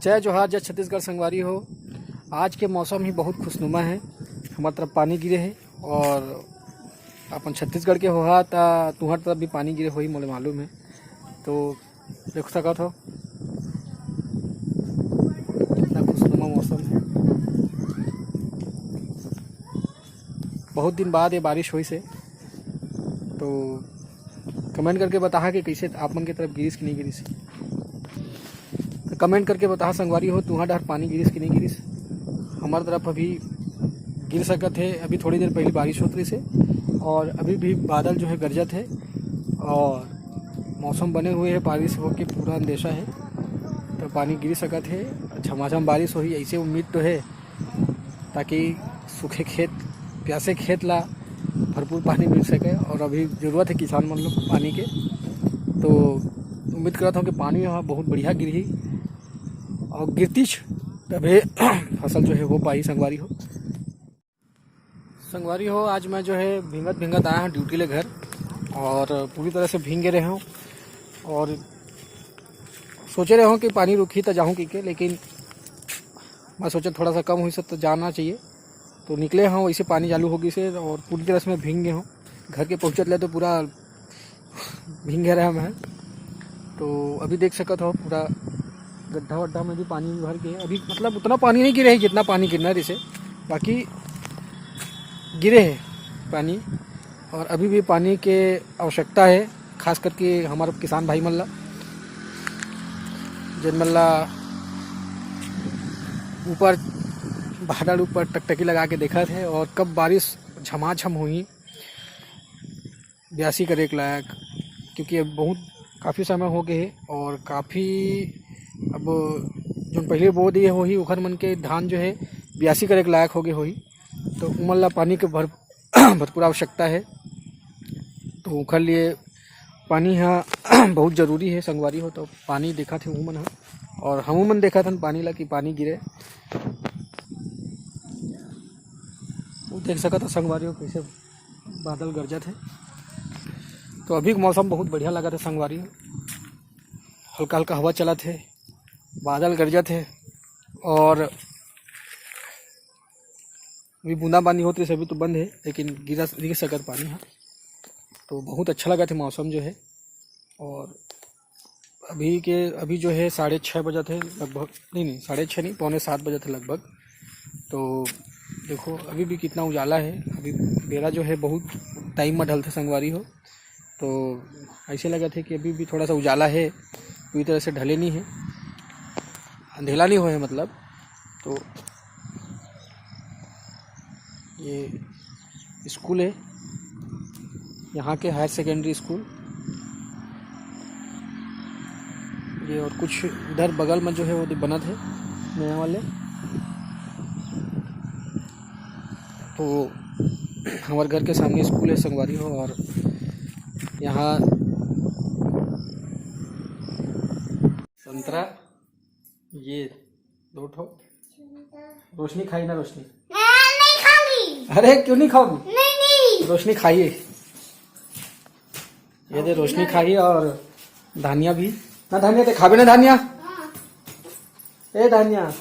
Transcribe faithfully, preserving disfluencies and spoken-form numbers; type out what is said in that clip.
जय जोहार, जय छत्तीसगढ़ संगवारी हो। आज के मौसम ही बहुत खुशनुमा है। हमार तरफ पानी गिरे है और अपन छत्तीसगढ़ के होहा त तुहर तरफ भी पानी गिरे होही, मोले मालूम है। तो देख सकत हो कितना खुशनुमा मौसम है। बहुत दिन बाद ये बारिश होइस हे, तो कमेंट करके बताहा कि कैसे आप मन के तरफ गिरिस कि नहीं गिरिस। तो कमेंट करके बताहा संगवारी हो, तुहा डहर पानी गिरिस कि नहीं गिरिस। हमारे तरफ अभी गिर सकत है, अभी थोड़ी देर पहले बारिश होत रहिस हे और अभी भी बादल जो है गरजत है और मौसम बने हुए है, बारिश होके पूरा अंदेशा है, तो पानी गिर सकत है। झमाझम बारिश होही, ऐसे उम्मीद तो है, ताकि सूखे खेत, प्यासे खेत ला भरपूर पानी मिल सके। और अभी जरूरत है किसान मन लोग पानी के, तो उम्मीद करत हूँ कि पानी यहाँ बहुत बढ़िया गिरही और गिरतीच तभे फसल जो है हो पाही संगवारी हो। संगवारी हो, आज मैं जो है भींगत भींगत आया हूँ ड्यूटी ले घर और पूरी तरह से भींगे रहे हूँ और सोचे रहे हूँ कि पानी रुकही तो जाहूँ कहिके, लेकिन मैं सोचा थोड़ा सा कम होइस तो जाना चाहिए। तो निकले हूँ, वैसे पानी चालू हो गिस हे और पूरी तरह से मैं भींग गए हूँ। घर के पहुँचत ले तो पूरा भींगे रहे मैं। तो अभी देख सकत हो पूरा गड्ढा वड्ढा में भी पानी भर गए। अभी मतलब उतना पानी नहीं गिरे है जितना पानी गिरना रहिस हे, बाकी गिरे है पानी। और अभी भी पानी के आवश्यकता है, खास करके हमारे किसान भाई मन ला, जिन मन ला ऊपर बादल ऊपर टकटकी लगा के देखत हे और कब बारिश झमाझम होही ब्यासी करे के लायक, क्योंकि अब बहुत काफ़ी समय हो गए हे और काफ़ी अब जो पहले बो दिए होही ओखर मन के धान जो है ब्यासी करे के लायक हो गए होही, तो उमन ला पानी के भर भरपूर आवश्यकता है। तो ओखर लिए पानी ह बहुत जरूरी है संगवारी हो। तो पानी देखत हे उमन ह और हमू मन देखत हन पानी ला कि पानी गिरे। वो देख सकत हो संगवारी हो कैसे बादल गरजत है। तो अभी के मौसम बहुत बढ़िया लगत है संगवारी हो, हल्का हल्का हवा चलत है, बादल गरजत है और अभी बूंदाबांदी होत रहिस, अभी तो बंद है, लेकिन गिरा गिर सकत पानी ह। तो बहुत अच्छा लगत है मौसम जो है। और अभी के अभी जो है साढ़े छः बजत है लगभग, नहीं नहीं, साढ़े छः नहीं, पौने सात बजत है लगभग। तो देखो अभी भी कितना उजाला है, अभी बेरा जो है बहुत टाइम में ढलते संगवारी हो। तो ऐसे लगत है कि अभी भी थोड़ा सा उजाला है, पूरी तरह से ढले नहीं है, अंधेला नहीं हुआ है मतलब। तो ये स्कूल है, यहाँ के हायर सेकेंडरी स्कूल। ये और कुछ उधर बगल में जो है वो बनत है नया वाले। तो हमारे घर के सामने स्कूल है संगवारी हो, और यहाँ संतरा, ये दो ठो। रोशनी खाई ना, रोशनी? मैं नहीं खाऊंगी। अरे क्यों नहीं खाओगी? नहीं, नहीं। रोशनी खाइए। ये दे, रोशनी खाई और धानिया भी। ना धानिया, ते खाबे ना धानिया? हाँ। ए धानिया,